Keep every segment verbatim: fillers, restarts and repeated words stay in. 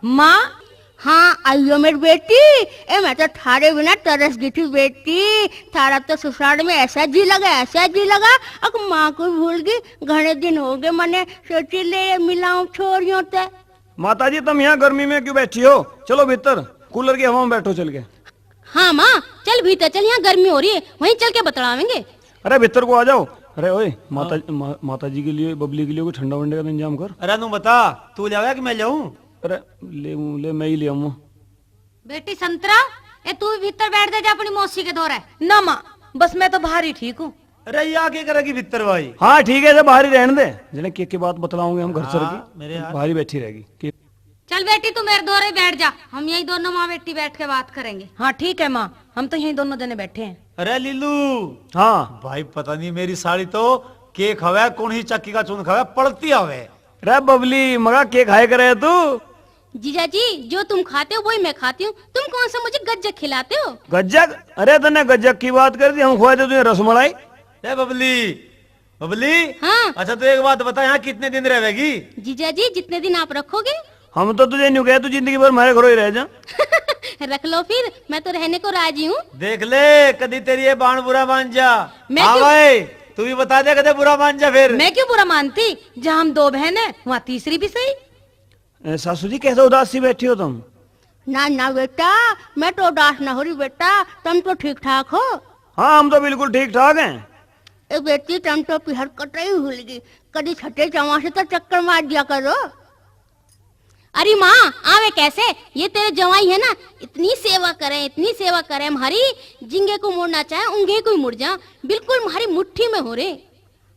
माँ। हाँ, आइयो मेरी बेटी। ए, मैं तो थारे बिना तरस गई थी बेटी। थारा तो ससुराल में ऐसा जी लगा, ऐसा जी लगा। अक माँ को भूल गई। घणे दिन हो गए, मने सोची ले मिलाऊं छोरियों ते। माता जी, तुम यहाँ गर्मी में क्यों बैठी हो? चलो भीतर, कूलर की हवा में बैठो चल के। हाँ माँ, चल भीतर चल, यहाँ गर्मी हो रही है, वहीं चल के बतलावेंगे। अरे भीतर को आ जाओ। अरे ओए, माता, हाँ। मा-, माता जी के लिए, बबली के लिए कोई ठंडा वंडे का इंतजाम कर। अरे नू बता, तू लावे कि मैं लाऊं? अरे ले, ले, मैं ही ले आऊँ। बेटी संतरा, ए तू भी भीतर बैठ दे जा अपनी मौसी के धोरे। ना माँ, बस मैं तो बाहर ही ठीक हूँ। अरे या के करेगी भीतर भाई? हाँ ठीक है, इसे बाहर ही रहने दे। जने के, के बात बतलाओगे हम घर सर हाँ, की, मेरे यार। बाहर ही बैठी रहेगी। के चल बेटी, तू मेरे धोरे बैठ जा, हम यही दोनों माँ बेटी बैठ के बात करेंगे। हाँ ठीक है माँ, हम तो यही दोनों जने बैठे हैं। अरे लीलू। हाँ। भाई पता नहीं मेरी साली तो के खावे, कौन ही चक्की का चून खावे, पड़ती आवे। रे बबली, मगा के खाए करे तू? जीजा जी, जो तुम खाते हो वही मैं खाती हूँ। तुम कौन सा मुझे गज्जक खिलाते हो? गज्जक? अरे तन्ने गज्जक की बात कर दी, हम खुआ दे तुझे रसमलाई। ए बबली, बबली। हाँ। अच्छा तू एक बात बता, यहाँ कितने दिन रहेगी? जीजा जी, जितने दिन आप रखोगे। हम तो तुझे न्यू कहे, तू जिंदगी भर हमारे घरों ही रह जा। रख लो फिर, मैं तो रहने को राजी हूँ। देख ले, कदी तेरी ये बाण बुरा मान जा। मैं हाँ क्यों भाई, तू भी बता दे कदे बुरा मान जा फिर। मैं क्यों बुरा मानती, जहाँ हम दो बहन हैं, वहाँ तीसरी भी सही। ए, सासू जी, कैसे उदास सी बैठी हो तुम? ना, ना बेटा, मैं तो उदास ना हो रही बेटा, तुम तो ठीक ठाक हो। हाँ, हम तो बिल्कुल ठीक ठाक हैं। ए बेटी, तुम तो पिहर कटई भूल गई, कदी छठे जवां से तो चक्कर मार दिया करो। अरे माँ, आवे कैसे? ये तेरे जवाई है ना, इतनी सेवा करें, इतनी सेवा करें हमारी, जिंगे को मोड़ना चाहे, उंगे को ही मुड़ जा, बिल्कुल हमारी मुट्ठी में हो रे।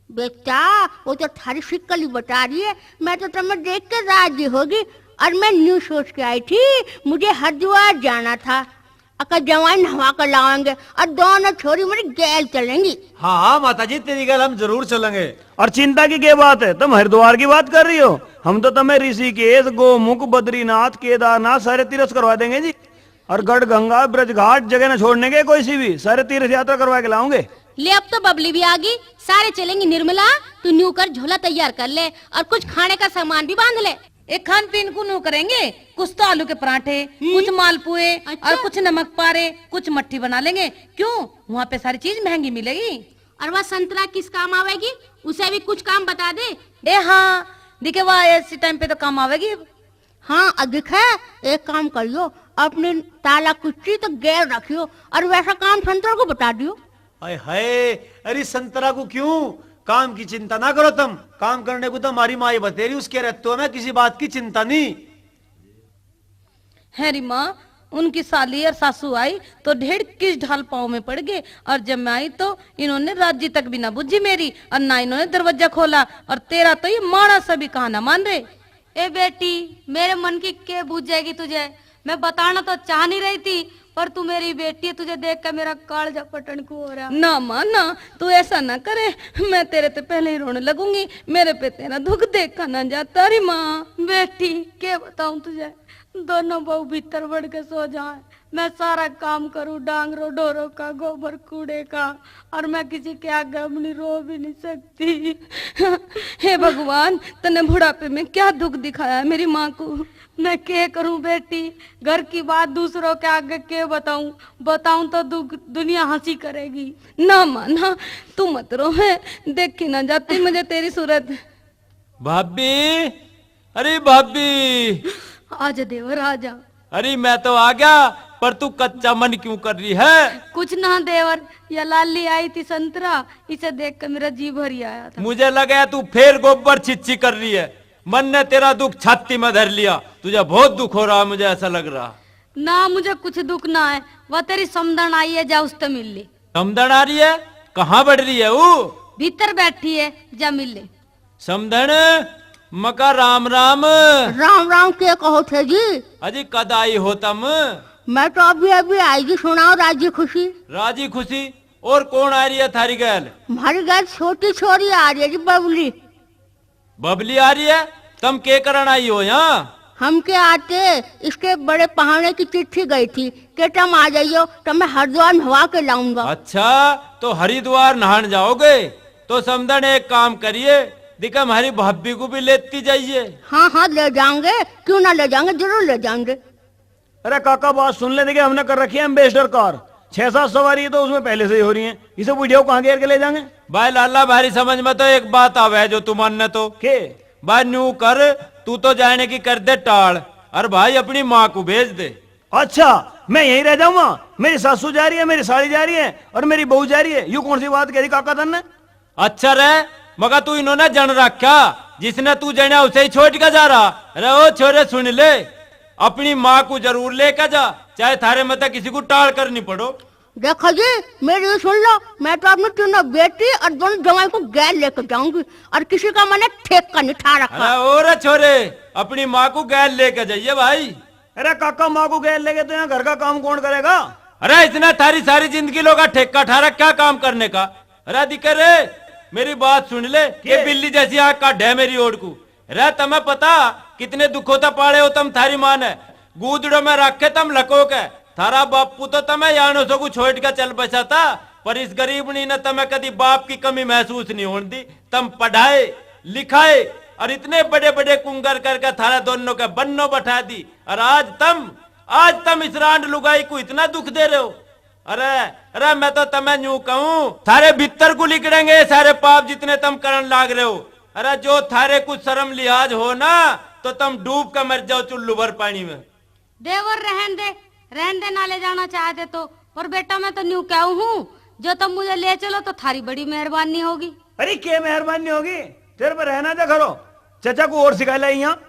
बेटा, वो तो थारी शिक्ल ही बता रही है। मैं तो तुम्हें देख के राजी होगी और मैं न्यू सोच के आई थी, मुझे हरिद्वार जाना था। अका जवाई नहवा कर लाएंगे और दोनों छोरी मेरी गैल चलेंगी। हाँ, हाँ, माता जी, तेरी गैल हम जरूर चलेंगे। और चिंता की क्या बात है, तुम हरिद्वार की बात कर रही हो? हम तो तुम्हें ऋषिकेश, गोमुख, बद्रीनाथ, केदारनाथ सारे तीर्थ करवा देंगे जी। और गढ़ गंगा, ब्रजघाट जगह ना छोड़ने के कोई सी भी, सारे तीर्थ यात्रा करवा के लाऊंगे। ले, अब तो बबली भी आ गई, सारे चलेंगे निर्मला। तू न्यू कर, झोला तैयार कर ले और कुछ खाने का सामान भी बांध ले। एक खान पीन को न्यू करेंगे, कुछ तो आलू के पराठे, हम्म। कुछ मालपुए अच्छा। और कुछ नमक पारे, कुछ मट्ठी बना लेंगे। क्यों, वहाँ पे सारी चीज महंगी मिलेगी। और वह संतरा किस काम आवेगी, उसे भी कुछ काम बता दे। ए हाँ, दिखे वह ऐसी टाइम पे तो काम आवेगी। हाँ, अधिक है, एक काम करियो, अपनी ताला कुच्ची तो गैल रखियो, और वैसा काम संतरा को बता दियो। हाय हाय, अरे संतरा को क्यों? काम की चिंता ना करो तुम, काम करने को तो हमारी माँ ही बतेरी, उसके रहते में किसी बात की चिंता नहीं। है री माँ, उनकी साली और सासू आई तो ढेड़ किस ढाल पाँव में पड़ गए, और जब मैं आई तो इन्होंने राजी तक भी ना बुझी मेरी, और ना इन्होंने दरवाजा खोला, और तेरा तो ये माड़ा सा भी कहना मान रहे। ए बेटी, मेरे मन की के बूझेगी तुझे? मैं बताना तो चाह नहीं रही थी, पर तू मेरी बेटी है, तुझे देख कर मेरा कालजा फटन को हो रहा। ना माँ ना, तू ऐसा ना करे, मैं तेरे ते पहले ही रोने लगूंगी। मेरे पे तेरा दुख देखा ना जाता री माँ। बेटी, के बताऊं तुझे, दोनों बहू भीतर बढ़ के सो जाए, मैं सारा काम करूँ, डांगरो ढोरों का, गोबर कूड़े का, और मैं किसी के आगे अपनी रो भी नहीं सकती। हे भगवान, तन्ने बुढ़ापे में क्या दुख दिखाया है मेरी माँ को। मैं के करूँ बेटी, घर की बात दूसरों के आगे के बताऊँ, बताऊँ तो दु-, दुनिया हंसी करेगी। ना माँ ना, तू मत रो, है देखी ना जाती मुझे तेरी सूरत। भाभी, अरे भाभी। आजा देवर, आजा। अरे मैं तो आ गया, पर तू कच्चा मन क्यों कर रही है? कुछ ना देवर, या लाली आई थी संतरा, इसे देख कर मेरा जी भर ही आया था। मुझे लगा तू फिर गोबर छिच्छी कर रही है। मन ने तेरा दुख छाती में धर लिया, तुझे बहुत दुख हो रहा, मुझे ऐसा लग रहा। ना, मुझे कुछ दुख ना है, वह तेरी समधन आई है, जा उससे मिल ले। समधन आ रही है? कहाँ बढ़ रही है वो? भीतर बैठी है, जा मिल ले। समधन, मका राम राम। राम राम के कहो थे जी? अजी कद आई हो तम? मैं तो अभी अभी आई जी, सुनाओ राजी खुशी। राजी खुशी? और कौन आ रही है थारी गैल? हमारी गैल छोटी छोरी आ रही है जी, बबली। बबली आ रही है? तम के करण आई हो यहाँ? हम के आते, इसके बड़े पहाने की चिट्ठी गई थी के तम आ जाइयो तो मैं हरिद्वार नहवा के लाऊंगा। अच्छा, तो हरिद्वार नहान जाओगे? तो समधन एक काम करिए, दिखा, हमारी भाभी को भी लेती जाइए। हाँ, हाँ, ले जाएंगे, क्यों ना ले जाएंगे, जरूर ले जाएंगे। अरे काका, बात सुन ले, देखिए, हमने कर रखी है एम्बेसडर कार, छह सात सवारी है, तो उसमें पहले से ही हो रही है, इसे बुढ़िया को कहाँ घेर के ले जाएंगे? भाई लाला, भारी समझ में तो एक बात आवे है, जो तू मानने तो। के? भाई न्यू कर, तू तो जाने की कर दे टाल, और भाई अपनी माँ को भेज दे। अच्छा, मैं यहीं रह जाऊंगा? मेरी सासू जा रही है, मेरी साली जा रही है और मेरी बहू जा रही है, यू कौन सी बात कह दी काका तन्ने? अच्छा रे, मगर तू इन्होंने जन रखा, जिसने तू जण्या उसे ही छोड़ के जा रहा। अरे ओ छोरे, सुन ले, अपनी माँ को जरूर लेके जा, चाहे थारे में तक किसी को टाल करनी पड़ो। देखो जी, मेरी सुन लो, मैं तो अपनी तीनों बेटी और दोनों जवाई को गैल लेके जाऊंगी और किसी का मैंने ठेका नहीं ठा रखा। अरे ओ रे छोरे, अपनी माँ को गैल लेके जाइए भाई। अरे काका, माँ को गैल लेके तो यहाँ घर का काम कौन करेगा? अरे इसने थारी सारी जिंदगी लोगा ठेका ठा रखा काम करने का। अरे दिखे रे, मेरी बात सुन ले, ये के? बिल्ली जैसी आँख काढ़े है मेरी ओड़ को। रे तमे पता कितने दुखों तै पाले हो तम थारी माँ ने, गूदड़ों में रख के तम लको के। थारा बापू तो तमे यानो सगु छोड़ के चल बसा था, पर इस गरीबनी ने तमे कदी बाप की कमी महसूस नहीं होने दी। तम पढ़ाए, लिखाए और इतने बड़े बड़े कुंगर करके थारा दोनों के बन्नो बैठा दी। और आज तम, आज तम इस रांड लुगाई को इतना दुख दे रहे हो। अरे, अरे, मैं तो तमे न्यू कहूँ, थारे भीतर को लिकड़ेंगे ये सारे पाप जितने तम करण लाग रहे हो। अरे, जो थारे कुछ शर्म लिहाज हो ना, तो तम डूब के मर जाओ चुल्लू भर पानी में। देवर, रहन दे, रहन दे, ना ले जाना चाहते तो। पर बेटा, मैं तो न्यू कहूँ हूँ, जो तम मुझे ले चलो तो थारी बड़ी मेहरबानी होगी। अरे, के मेहरबानी होगी? तेरे पर रहना जा करो। चाचा को और सिखा लाई यहाँ।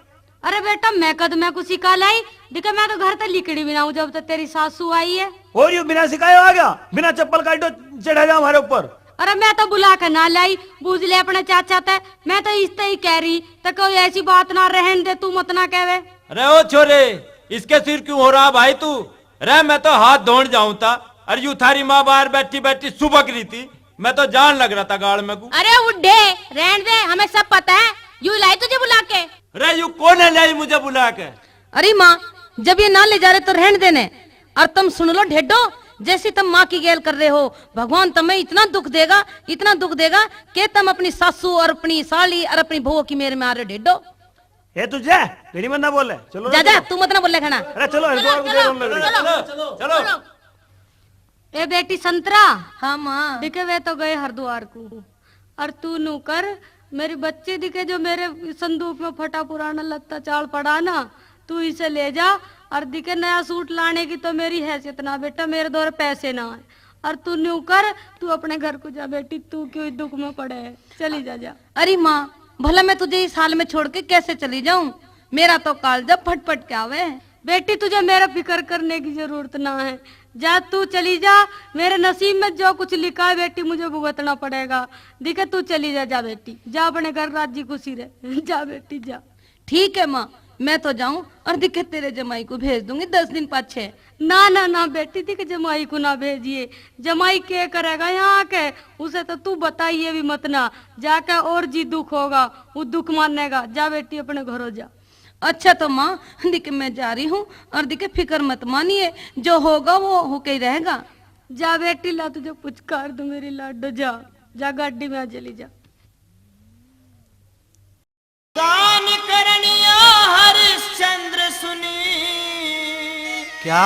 अरे बेटा, मैं कद मैं को सिखा लाई? दिखे, मैं तो घर तक लिकड़ी भी ना हूँ जब तक तेरी सासू आई है। और यू बिना सिखाए आ गया, बिना चप्पल काटो चढ़ा जा हमारे ऊपर। अरे मैं तो बुला के ना लाई, बूझ ले अपने चाचा तै। मैं तो इस तै ही कह रही, तो कोई ऐसी बात ना, रहन दे, तू मत ना कहवे। अरे ओ छोरे, इसके सिर क्यों हो रहा भाई तू? रे, मैं तो हाथ धोण जाऊं था, और यू थारी माँ बाहर बैठी बैठी सुबक रही थी, मैं तो जान लग रहा था गाल में को। अरे उड्ढे, रहन दे, हमें सब पता है, यू लाई तुझे बुला के। रे, यू कौन है लाई मुझे बुला के? अरे माँ, जब ये ना ले जा रहे तो रहन देने। और तुम सुन लो ढेडो, जैसी तुम माँ की गैल कर रहे हो, भगवान तुम्हें इतना दुख देगा, इतना दुख देगा कि तुम अपनी सासू और अपनी साली और अपनी बहू की मेर में आ रहे हो ढेडो। ए, तू जा, घणी मत ना बोले। चलो जा, जा, तू मत ना बोले खाना। अरे चलो, हरिद्वार को देर होने लग रही है। चलो, चलो, चलो। ए बेटी संतरा। हाँ माँ। दिखे वे तो गए हरिद्वार को। और तू नू कर, मेरी बच्ची दिखे जो मेरे संदूक में फटा पुराना लत्ता चाल पड़ा ना, तू इसे ले जा। और दिखे नया सूट लाने की तो मेरी हैसियत ना बेटा, मेरे दौर पैसे ना है। और तू न्यू कर, तू अपने घर को जा बेटी, तू क्यों दुख में पड़े है, चली जा, जा। अरे माँ, भला मैं तुझे इस हाल में छोड़ के कैसे चली जाऊं? मेरा तो कालजा फटफट के आवे। बेटी, तुझे मेरा फिक्र करने की जरूरत ना है, जा तू चली जा। मेरे नसीब में जो कुछ लिखा है बेटी, मुझे भुगतना पड़ेगा। दिखे तू चली जा, जा बेटी, जा अपने घर राजी खुशी रह। जा बेटी जा। ठीक है माँ, मैं तो जाऊं और दिखे तेरे जमाई को भेज दूंगी दस दिन पाछे। ना, ना, ना बेटी, दिखे जमाई को ना भेजिए। जमाई के करेगा यहाँ के? उसे तो तू बताइए भी मत ना, जाके और जी दुख होगा, वो दुख मानेगा। जा बेटी अपने घरों जा। अच्छा तो माँ, दिखे मैं जा रही हूँ और दिखे फिक्र मत मानिए, जो होगा वो होके ही रहेगा। जा बेटी, ला तुझे पुचकार दूं मेरी लाडो, जा, जा गाड़ी में आ चली जा। दान करनिया हरिश्चंद्र सुनी। क्या?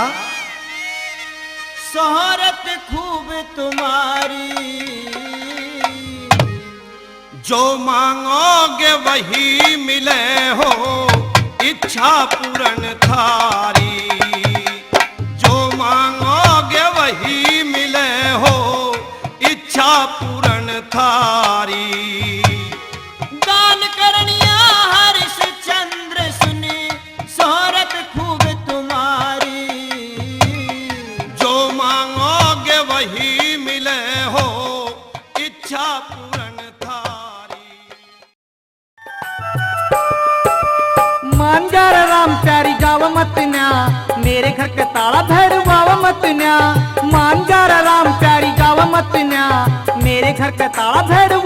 शोहरत खूब तुम्हारी, जो मांगोगे वही मिले हो, इच्छा पूर्ण थारी। जो मांगोगे वही मिले हो, इच्छा पूर्ण थारी। दान करनिया हरिश्चंद्र सुनी, शोहरत खूब तुम्हारी। जो मांगोगे वही मिले हो, इच्छा पूर्ण थारी। मान जा रे राम प्यारी जाव मत न्या, मेरे घर के ताला भैरवाव मत न्या। मान जा रे राम प्यारी जाव मत न्या, मेरे घर के ताला भैरवाव